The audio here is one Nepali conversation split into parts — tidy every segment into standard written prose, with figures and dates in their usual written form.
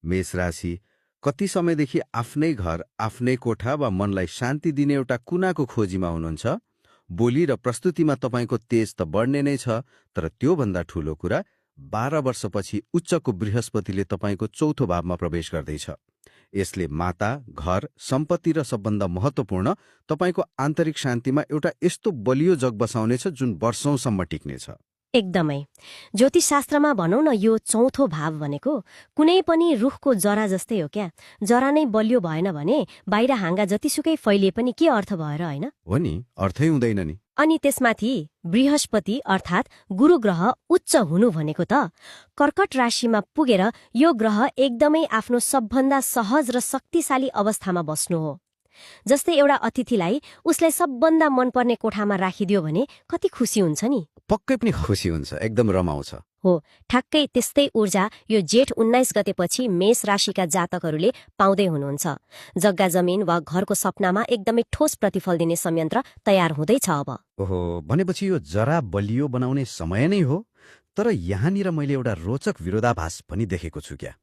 मेष राशि, कति समयदेखि आफ्नै घर, आफ्नै कोठा वा मनलाई शान्ति दिने एउटा कुनाको खोजीमा हुनुहुन्छ। बोली र प्रस्तुतिमा तपाईँको तेज त बढ्ने नै छ, तर त्योभन्दा ठूलो कुरा 12 वर्षपछि उच्चको बृहस्पतिले तपाईँको चौथो भावमा प्रवेश गर्दैछ। यसले माता, घर, सम्पत्ति र सबभन्दा महत्त्वपूर्ण तपाईँको आन्तरिक शान्तिमा एउटा यस्तो बलियो जग बसाउनेछ जुन वर्षौंसम्म टिक्नेछ। एकदमै। ज्योतिषशास्त्रमा भनौँ न, यो चौथो भाव भनेको कुनै पनि रुखको जरा जस्तै हो क्या। जरा नै बलियो भएन भने बाहिर हाँगा जतिसुकै फैलिए पनि के अर्थ भएर, होइन? हो नि, अर्थै हुँदैन नि। अनि त्यसमाथि बृहस्पति अर्थात् गुरु ग्रह उच्च हुनु भनेको त कर्कट राशिमा पुगेर यो ग्रह एकदमै आफ्नो सबभन्दा सहज र शक्तिशाली अवस्थामा बस्नु हो। जस्तै एउटा अतिथिलाई उसलाई सबभन्दा मनपर्ने कोठामा राखिदियो भने कति खुसी हुन्छ नि। पक्कै पनि खुसी हुन्छ, एकदम रमाउँछ। हो, ठ्याक्कै त्यस्तै ऊर्जा यो जेठ 19 गतेपछि मेष राशिका जातकहरूले पाउँदै हुनुहुन्छ। जग्गा जमिन वा घरको सपनामा एकदमै ठोस प्रतिफल दिने संयन्त्र तयार हुँदैछ अब। ओहो, भनेपछि यो जरा बलियो बनाउने समय नै हो। तर यहाँनिर मैले एउटा रोचक विरोधाभास पनि देखेको छु क्या।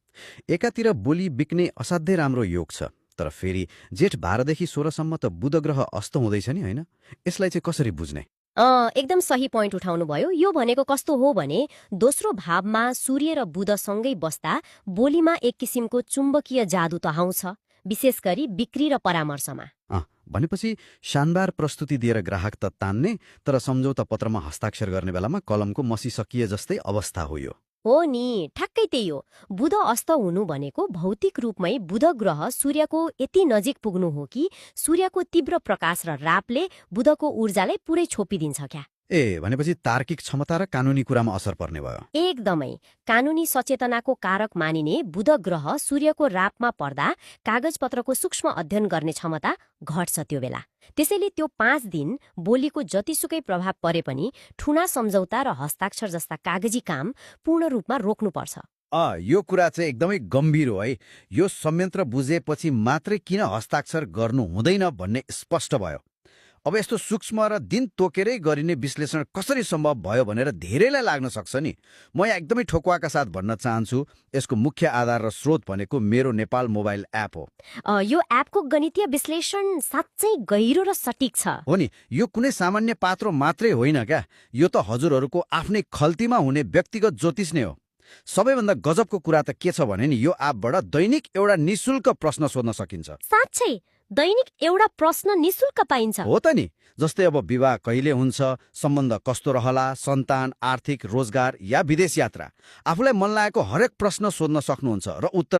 एकातिर बोली बिक्ने असाध्यै राम्रो योग छ, तर फेरि जेठ 12देखि 16सम्म त बुध ग्रह अस्त हुँदैछ नि, होइन? यसलाई चाहिँ कसरी बुझ्ने? एकदम सही पोइन्ट उठाउनु भयो। यो भनेको कस्तो हो भने दोस्रो भावमा सूर्य र बुध सँगै बस्दा बोलीमा एक किसिमको चुम्बकीय जादु त आउँछ, विशेष गरी बिक्री र परामर्शमा। भनेपछि शानदार प्रस्तुति दिएर ग्राहक त तान्ने, तर सम्झौता पत्रमा हस्ताक्षर गर्ने बेलामा कलमको मसी सकिए जस्तै अवस्था हो यो। हो नि, ठ्याक्कै त्यही हो। बुध अस्त हुनु भनेको भौतिक रूपमै बुध ग्रह सूर्यको यति नजिक पुग्नु हो कि सूर्यको तीव्र प्रकाश र रापले बुधको ऊर्जालाई पुरै छोपिदिन्छ क्या। भनेपछि तार्किक क्षमता र कानुनी कुरामा असर पर्ने भयो। एकदमै। कानुनी सचेतनाको कारक मानिने बुध ग्रह सूर्यको रापमा पर्दा कागजपत्रको सूक्ष्म अध्ययन गर्ने क्षमता घट्छ त्यो बेला। त्यसैले त्यो 5 दिन बोलीको जतिसुकै प्रभाव परे पनि ठूना सम्झौता र हस्ताक्षर जस्ता कागजी काम पूर्ण रूपमा रोक्नुपर्छ। यो कुरा चाहिँ एकदमै गम्भीर हो है। यो संयन्त्र बुझेपछि मात्रै किन हस्ताक्षर गर्नु हुँदैन भन्ने स्पष्ट भयो। अब यस्तो सूक्ष्म र दिन तोकेरै गरिने विश्लेषण कसरी सम्भव भयो भनेर धेरैलाई लाग्न सक्छ नि। म यहाँ एकदमै ठोकुवाका साथ भन्न चाहन्छु, यसको मुख्य आधार र स्रोत भनेको मेरो नेपाल मोबाइल एप हो। यो एपको गणितीय विश्लेषण साँच्चै गहिरो र सटिक छ। हो नि, यो कुनै सामान्य पात्रो मात्रै होइन क्या। यो त हजुरहरूको आफ्नै खल्तीमा हुने व्यक्तिगत ज्योतिष नै हो। सबैभन्दा गजबको कुरा त के छ भने नि, यो एपबाट दैनिक एउटा निशुल्क प्रश्न सोध्न सकिन्छ। साँच्चै दैनिक एउटा प्रश्न निशुल्क पाइन्छ? हो त नि। जस्तै अब विवाह कहिले हुन्छ, सम्बन्ध कस्तो रहला, सन्तान, आर्थिक, रोजगार या विदेश यात्रा, आफूलाई मन लागेको हरेक प्रश्न सोध्न सक्नुहुन्छ र उत्तर